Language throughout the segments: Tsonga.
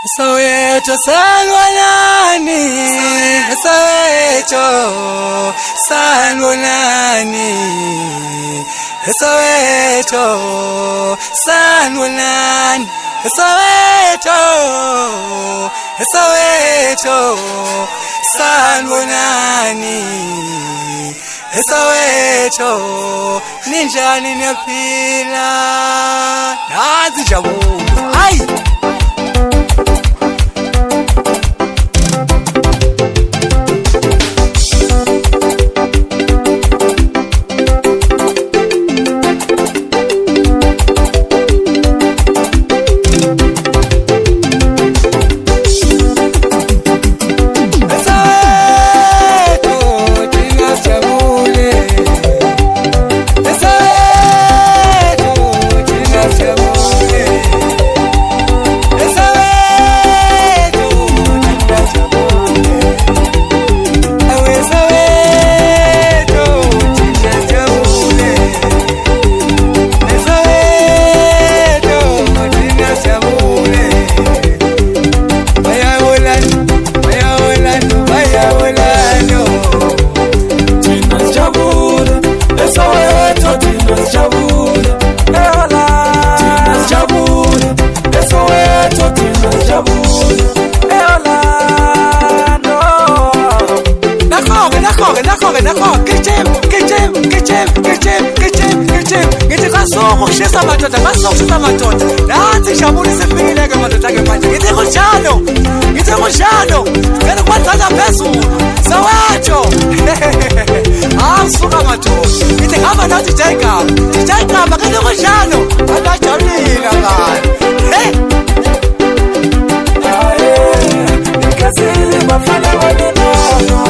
Soweto sanibonani, Soweto sanibonani, Soweto sanibonani, Soweto, Soweto sanibonani, Soweto ninjani niyaphila, nansi injabulo, hayi. Kushisa madoda, basokushisa madoda. Nansi injabulo isifikile-ke madoda-ke manje. Ngithi kunjalo, ngithi kunjalo. Ngicela ukubazana phezulu. Soweto. Hawu suka madoda. Ngithi hamba nathi Jacob. Jacob ngithi kunjalo. Abajabulile ngani. Hey. Ikazile bafana baminono.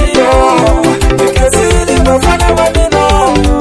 Iyo, ikazile bafana baminono.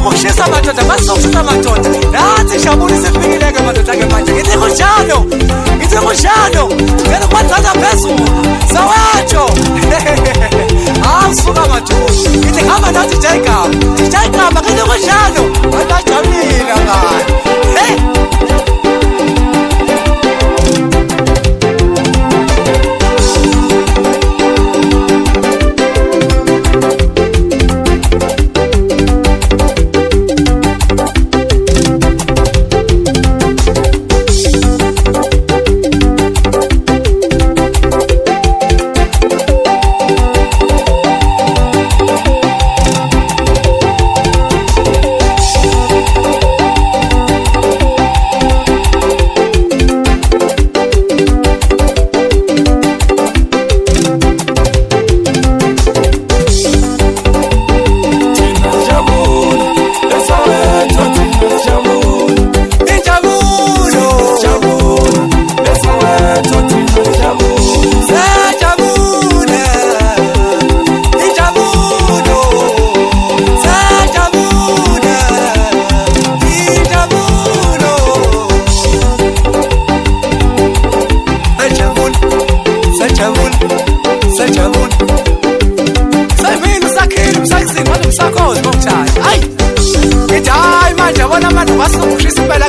Kushisa madoda, basokushisa madoda. Nansi injabulo isifikile-ke madoda-ke manje. Ngithi kunjalo, ngithi kunjalo. Ngicela ukubazana phezulu. Soweto. Hawu suka madoda. Ngithi hamba nathi Jacob. Jacob ngithi kunjalo. Abajabulile ngani. Hey.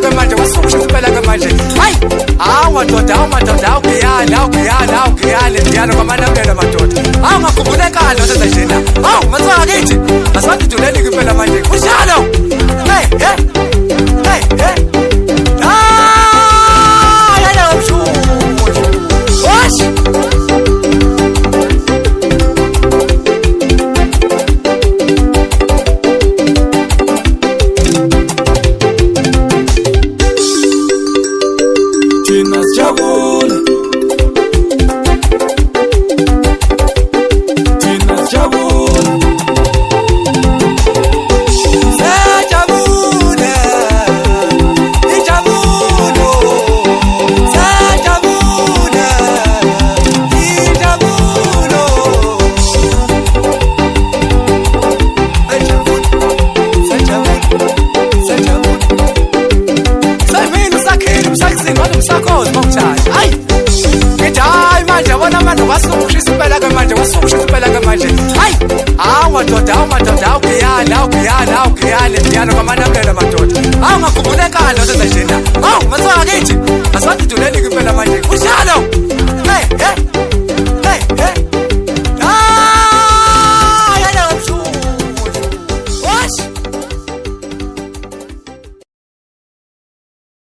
impela-ke manje, kwasukushisa impela-ke manje. Hayi, hawu madoda, hawu madoda, hawu giyani, hawu giyani, hawu giyani, giyani kwamanabela madoda. Hawu ngakhumbulekani osenza njena. Hawu mathiwa ngakithi, asaduduleni-ke impela manje. Kunjalo. Hey, hey, hey, hey. Ah, yaya umshushu. Wash. Thina sijabule, thina sijabule. Sejabule, injabulo. Sejabule, injabulo. Sejabule, sejabule, sejabule. Semini usakhile umsakizini wathi umsakhozi mawuthanda. Hayi. Ngithi hayi manje yabona manje kwasukushisa impela ke manje, kwasukushisa impela ke manje. Hayi. Hawu madoda, hawu madoda, hawu giyani, hawu giyani, hawu giyani, giyani kwamanabela madoda. Hawu ngakhumbulekani osenza njena. Hawu mathiwa ngakithi, asaduduleni-ke impela manje. Kunjalo.